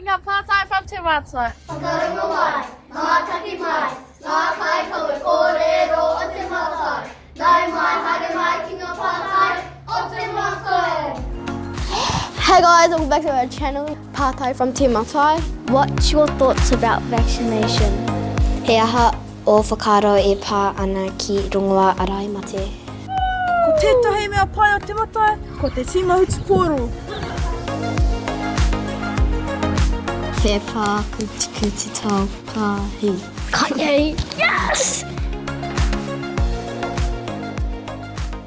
ki ngā pātai from Te Mātai. Whakarongo mai, mātaki mai, ngā kaikawe kōrero o Te Mātai. Nau mai, haere mai ki ngā pātai o Te Mātai. Hey guys, welcome back to our channel, Pātai from Te Matai. What's your thoughts about vaccination? He aha ō whakaaro e pā ana ki rongoā arai mate? Ko tētahi mea pai o Te Matai, ko te tīma hutupōro. He pākutikuti tau pāhi. Kanye! Yes!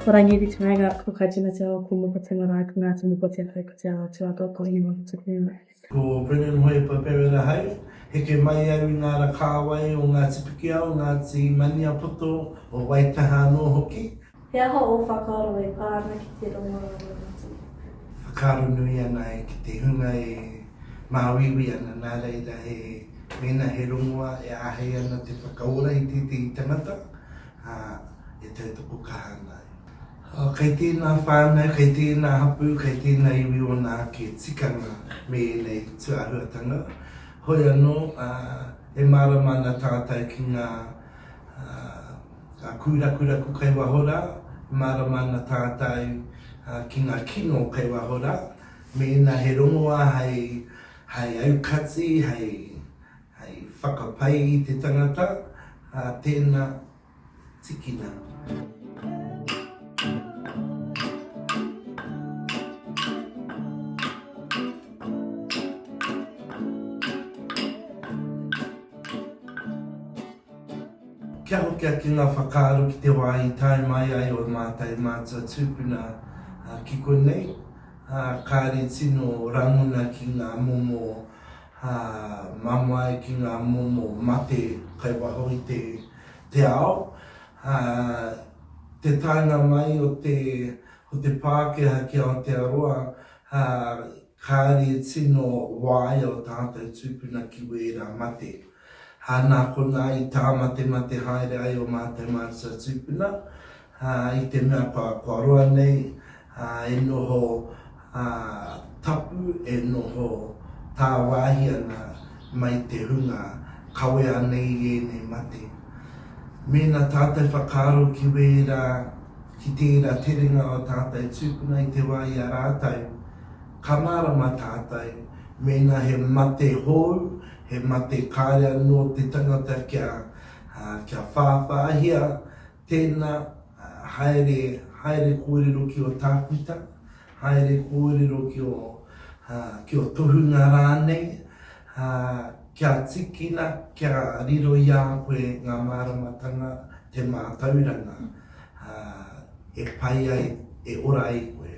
Ko Rangiiri Te Maunga, ko Kaijuna Te Ao, ko Moko Te Marae, ko Ngāti Moko Te Aho, ko Te Awa Tuaka, ko Hinewaka Ko Brennan Hoepa Perera hau, heke mai au i ngā ra kāwai o Ngāti Pikiao, Ngāti Maniapoto, o Waitaha anō hoki. He aha ō whakaaro e pā ana ki te rongoā raumati? Whakaaro nui ana e ki te hunga e māuiui ana, nā reira he, mēnā he rongoā e āhei ana te whakaora i tētehi tangata, ā, e tautoko kaha ana ai. Kei tēnā whānau, kei tēnā hapū, kei tēnā iwi ōna ake tikanga me ēnei tūāhuatanga. Hoi anō, e mārama ana tātou ki ngā kūrakuraku kei waho rā, e mārama ana tātou ki ngā kino kei waho rā, mēnā he rongoā hei aukati, hei whakapai i te tangata, tēnā. Tikina. Kia hoki ake ngā whakaaro ki te wā i tae mai ai ō mātou mātua tūpuna ki konei, kāre tino rangona ki ngā momo mamae, ki ngā momo mate kai waho i te te ao, ā, te taenga mai o te, o te Pākehā ki Aotearoa, ā, kāre e tino waia o tātou tūpuna ki wērā mate. Ā, nā konā i tāmatemate haere ai o mātou mātua tūpuna, ā, i te mea kua, kua roa nei, ā, e noho, ā, tapu, e noho tāwāhi ana mai te hunga kawea nei i ēnei mate. Mēnā tātou whakaaro ki wērā, ki tērā terenga o tātou tūpuna i te wā i a rātou, ka mārama tātou mēnā he mate hou, he mate kāre anō te tangata kia, kia whāwhāhia, tēnā, haere, haere kōrero ki ō tākuta, haere kōrero ki ō, ki ō tohunga rānei, kia tīkina, kia riro i a koe ngā māramatanga, te mātauranga, e pai ai, e ora ai koe.